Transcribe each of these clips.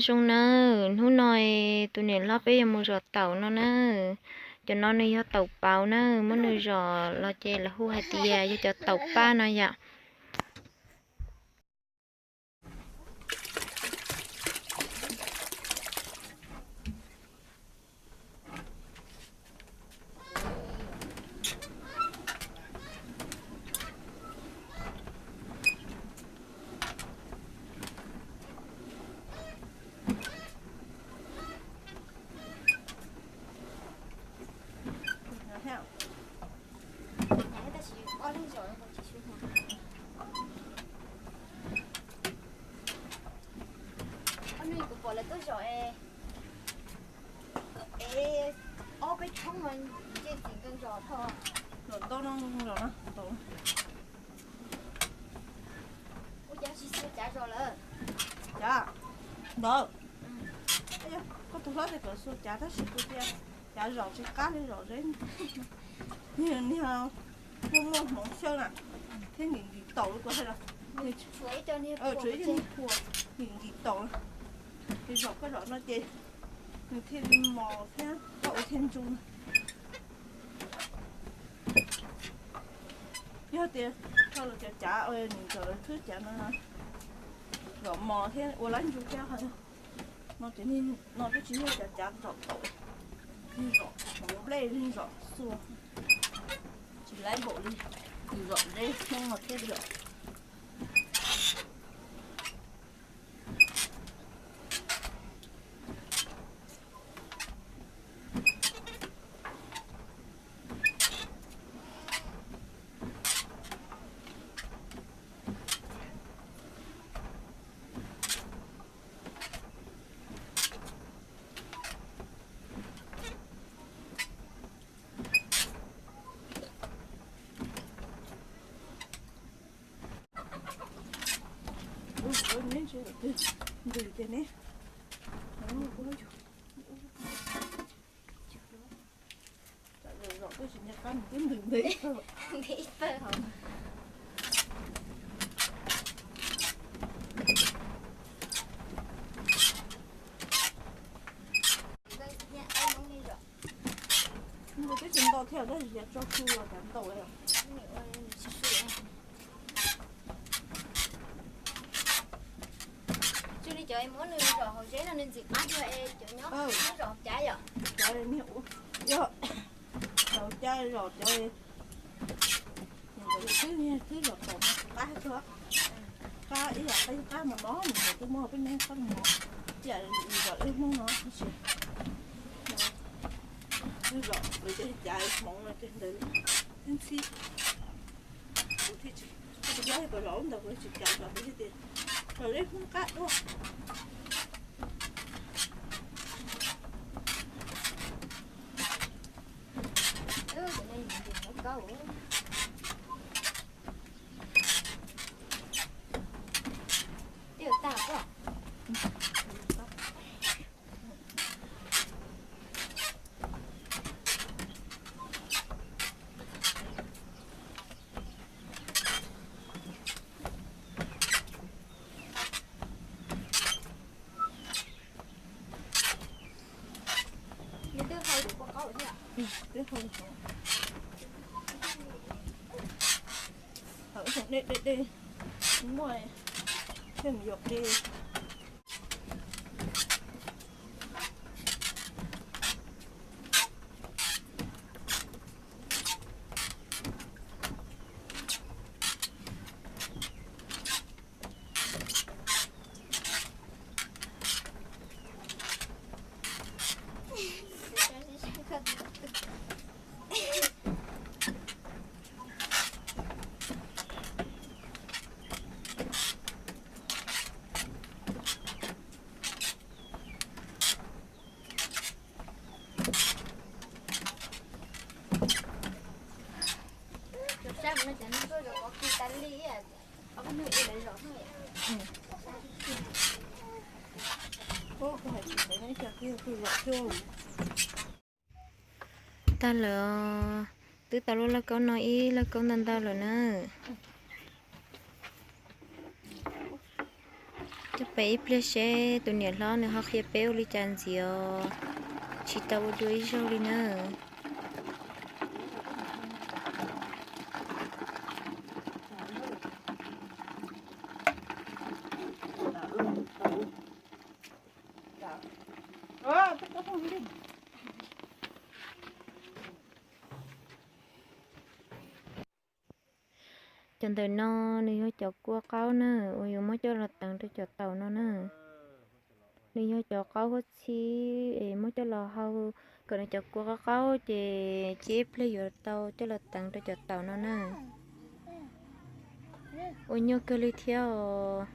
Zoo nawb, hnub no tus niam hlob peb yuav mus zom taum no nawb. Cov no nws yog taum pauv nawb, muab nws zom los ces lawv hu hais tias yog cov taum paj no yom. Ob peb thoob no nce ntxiv nkees zos dhau. Zom ntau no zom no. Ua cas tsis xua cav zom lawm? Cav ntawd. Koj tus hlob tias kom xua cav tab sis kuv tias cav zom tsis qab li zom zeb. Niag muaj muaj hmoov xyaw na, thiab nkim nkim taum li kuv hais los. Tshuav ib co niag phuas nkim nkim taum. Ces zom koj zom no ces nws thiaj li mos thiab koj ua thiaj ntsu. Yog tias tau los cov cav nws txawm lawv thwb cav no zom mos thiab ua lab ntsu thiab ho. No ces no twb tsis yog cov cav zom taum, zom hmoov nplej li zom xua. Tsis laib npaum li zom zeb Hmoob no thiab zom. Ntws ces ne. Zom zom twb tsis nco qab nws twb ntws ntws ib pawg. Nws twb tsis ntau thiab tab sis tso su los cas ntau li. Tsis li cov muab nws zom hauv zeb no nws ntxim qab dua es cov nyob zom hauv cav yom. Yog hauv cav zom cov, twb twb zom taum no qab tsuag, qab ib yam qab ib qab mos no, nws twb muaj peb me qab mos, ib yam zom lej Hmoob no tab sis twb zom lawv cov cav hmoov no ces ntawd li ntxhib. Kuv thiaj tsis, kuv tsis paub yog kom zom lub ntawd kuv tsis kam zom kuv thiaj tias zom lej Hmoob qab dua. Hawm ib tsoom dej dej dej, muaj thiaj mus yog qe. Tag lawm, twb tau lub lauj kaub no ib lauj kaub ntau ntau lawm na. Coj pem ib pliag seb tus niam hlob nws ho qhia peb ua li cas ntxiv os. Tsis tau ua dua ib zaug li na. Cov ntawm no nws yog cov kua qaub na, uas yuav muab coj los teev rau cov taum no na. Nws yog cov qaub huab txhib es muab coj los hau kom nws cov kua qaub qaub ces cia ib pliag yuav tau coj los teev rau cov taum no na. Ua nyuaj kawg li thiab os.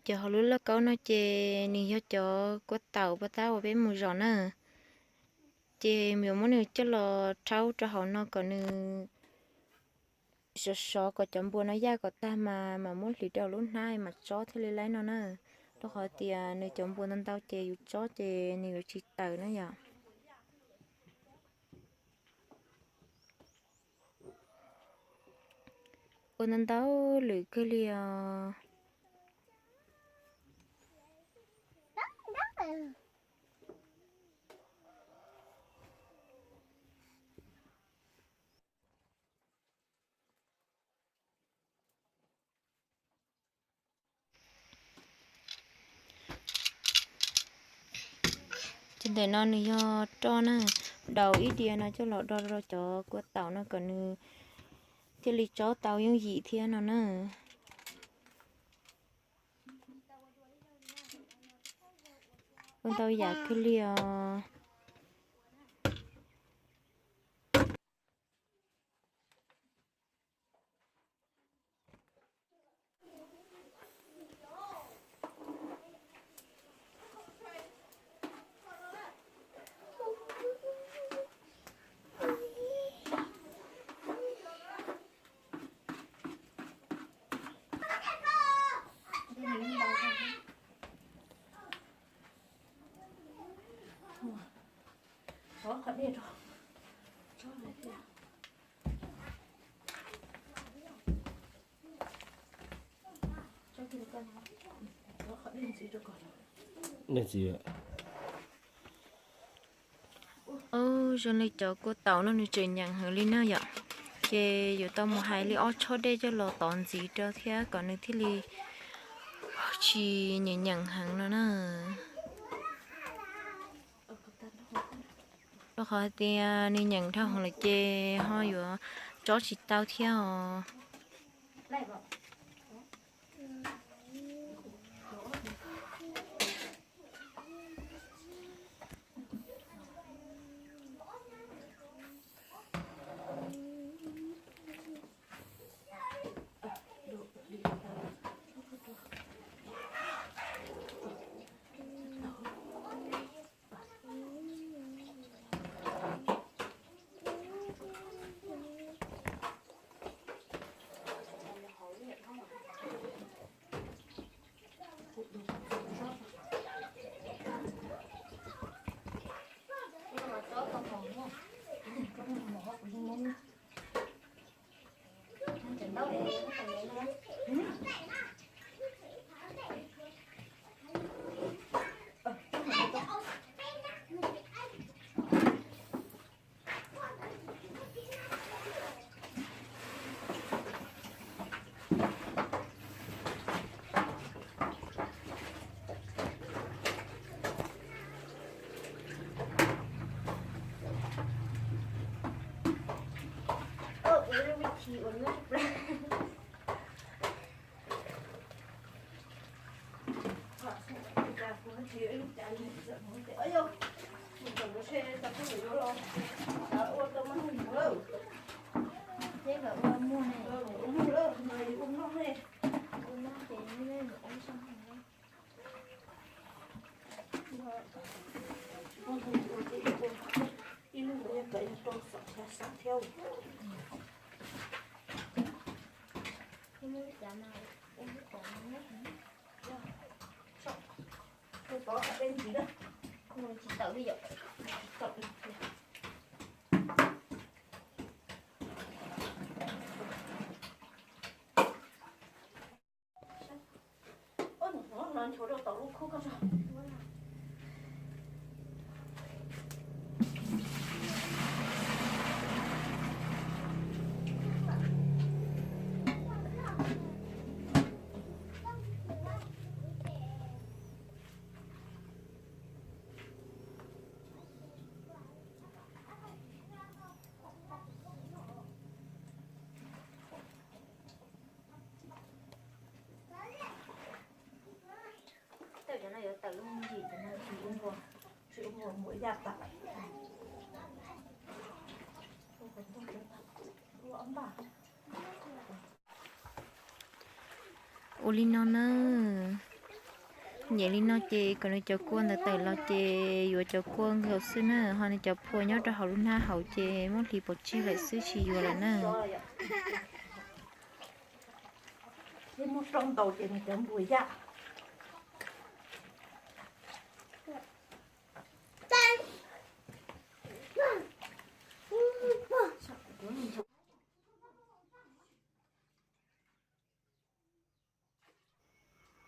Cov hauv lub lauj kaub no ces nws yog cov kua taum paj tab uas peb mus zom na. Ces yuav muab nws coj los rhaub rau hauv no kom nws sov sov kom cov npua no yaj kom tag mas mam muab hliv rau lub hnab mam tsob thiaj li laib no na. Rau qhov tias nws cov npua ntau ntau ces yus tsob ces nws yuav tsis tawm na yom. Ua ntau ntau lwm kawg li os. Ces ntawm no nws yog roj na, daus ib diav no coj los do rau cov kua taum no kom nws thiaj li tsob tau yooj yim thiab no na. Ua ntau yam kawg li os. Ub, zoo li cov kua taum no nws tseem nyeem heev li na yom. Ces yuav tau mus hais li ob tshob dej coj los tov ntxiv rau thiab kom nws thiaj li tsis nyeem nyeem heev no na. Rau qhov hais tias nws nyeem dhau heev lawm ces ho yuav tsob tsis tau thiab os. Ib lub cav mas ua lub cav no. Tawm cov no yuav tawm lub me ntsis, cov no tsis ua npua, tsis ua npua muaj yaj tawm. Ua li no na, nyem li no ces kom nws cov kua ntawd tawm los ces yuav cov kua nkaus xwb na, ho nws cov phua nyob rau hauv lub hnab hauv ces muab hliv pov tseg lawm xwb tsis yuav lawm na. Muab rau ntau ces nws cov npua yaj.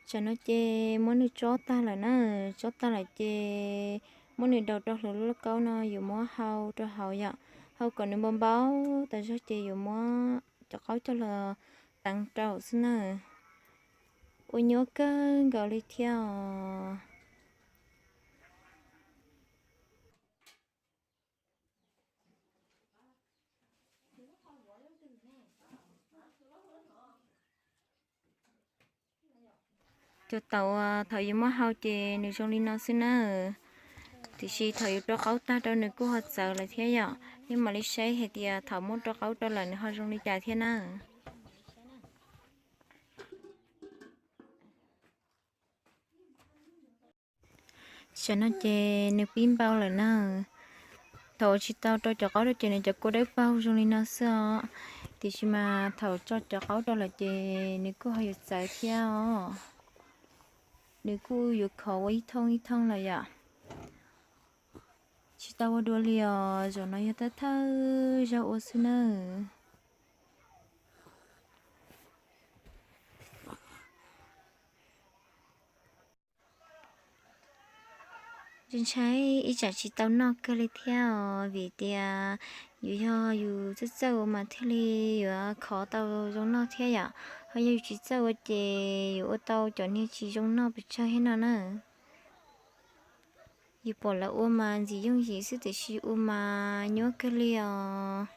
Tsam no ces muab nws tsob tag lawm na, tsob tag lawm ces muab nws daus rau hauv lub lauj kaub no yuav muab hau rau hauv yom, hau kom nws npau npau tas zog ces yuav muab cov qaub coj los teev rau xwb na. Ua nyuaj kawg nkaus li thiab os. Cov taum thaum yuav muab hau ces nws zoo li no xwb na. Tiam sis thaum yuav rau qaub tag rau nws kuj ho txawv lawm thiab yom. Nej mam li saib hais tias thaum muab rau qaub rau lawm nws ho zoo li cas thiab na. Tam no ces nws pib npau lawm na. Thaum tsis tau rau cov qaub rau ces nws cov kua dawb paug zoo li no xwb os. Tiam sis mas thaum tso cov qaub rau lawm ces nws kuj ho yuav txawv thiab os. Nws kuj yuav khov ua ib thooj ib thooj lawm yom. Tsis tau ua dua li os, zaum no yog thawj thawj zaug ua xwb nawb. Ntshai ib tsam tsis tau noj kawg li thiab os, vim tias yus yog yus txawj txawj ua mas thiaj li yuav khov tau zoo noj thiab yom. Ho yog yus tsis txawj ua ces yuav ua tau cov niag tsis zoo noj pes tsawg thiab no na. Yus pom lawv ua mas ntxim yooj yim xwb tiam sis ua mas nyuaj kawg li os.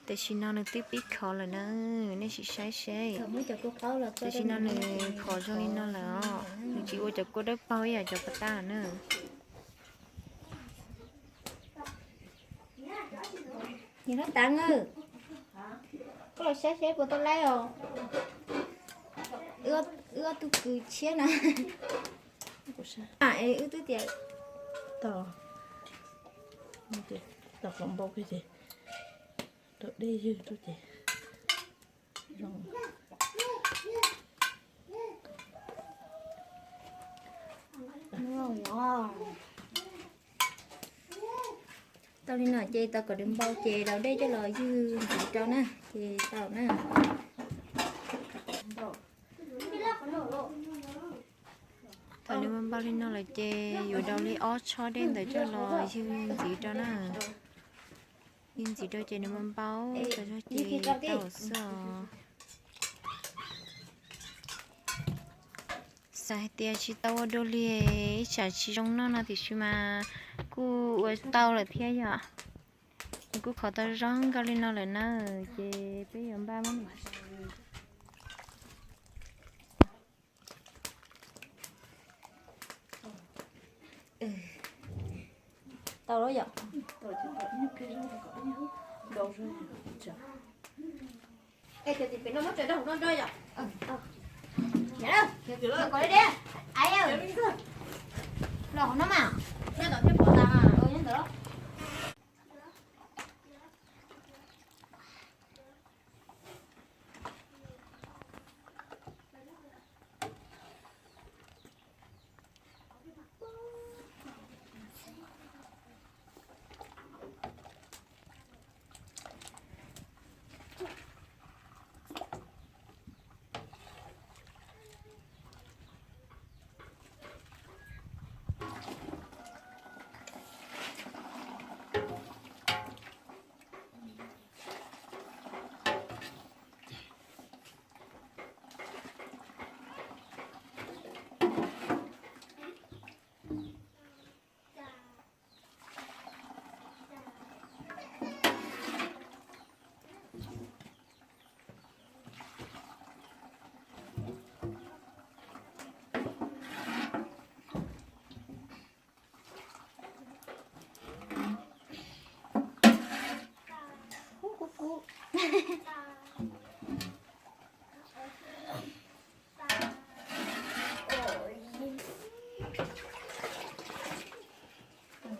Tam sim no nws twb pib khov lawm na, nej sim saib seb. Tam sim no nws khov zoo li no lawm os, nws tsis ua cov kua dawb paug ib yam cov pas tas na. Niam hlob Tav, koj los saib seb puas tau laib os. Wb ob tug kwv tshiab na. Wb twb tias tau qhov npau ces rau dej ywg rau ces zoo. Tau li no ces tau kom nws npau ces daus dej coj los ywg ntxiv rau na, ces tau na. Thaum nws npau npau li no lawm ces yuav daus li ob tshob dej ntawd coj los ywg ntxiv rau na. Ywg ntxiv rau ces nws npau npau tas zog ces tau xwb os. Txawm hais tias tsis tau ua dua li, ib tsam tsis zoo noj no tiam sis mas kuj ua tau lawm thiab yom. Kuj khov tau zoo nkauj li no lawm na, ces peb yuav npaj muab nws tau lawm yom. Es cov tim pem no muab tso rau hauv no nrog yom. Los hauv no mas. Nyob ntawm thiab pov tas mas. Nyob ntawd.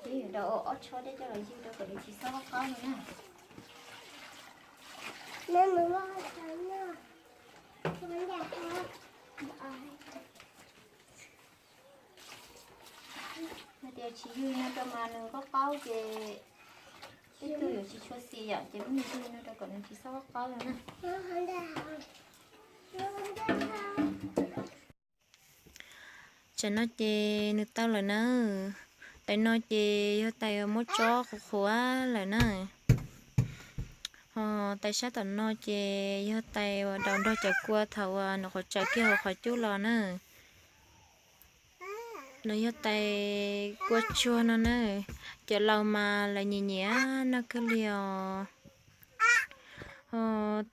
Ces yuav rau ob tshob dej coj los ywg rau kom nws tsis xob qaub no na. Hais tias tsis ywg no rau mas nws qaub qaub ces ib tug yuav tsis tshua xis yom, ces peb ywg no rau kom nws tsis xob qaub qaub no na. Tsam no ces nws tau lawm na. Tais no ces yog tais uas muab tsob qhuav qhuav lawm na. Ho tais sab tom no ces yog tais uas daus nrog cov kua thaum uas nws qhuav tsaws kiag hauv qhov cub los na. No yog tais kua tsuag no na. Cov laus mas lawv nyiam nyiam noj kawg li os. Ho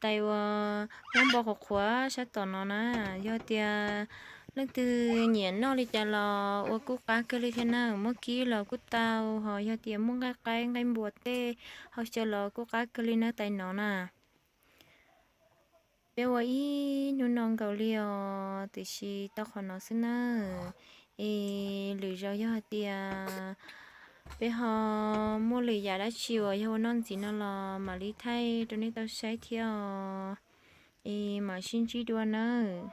tais uas muab npo qhuav qhuav sab tom no na, yog tias leej twg nyiam noj li cas los ua kuj qab kawg li thiab na, muab kib los kuj tau, ho yog tias muab nqaij qaib nqaij npua tej hau xyaw los kuj qab kawg li na tais no na. Peb ua ib hnub no nkaus li os, tiam sis tau qhov no xwb na. Es lwm zaus yog hais tias peb ho muaj lwm yam dab tsi uas yog ua noj ntxiv no los mam li thaij rau nej tau saib thiab os. Es mam sib ntsib dua nawb.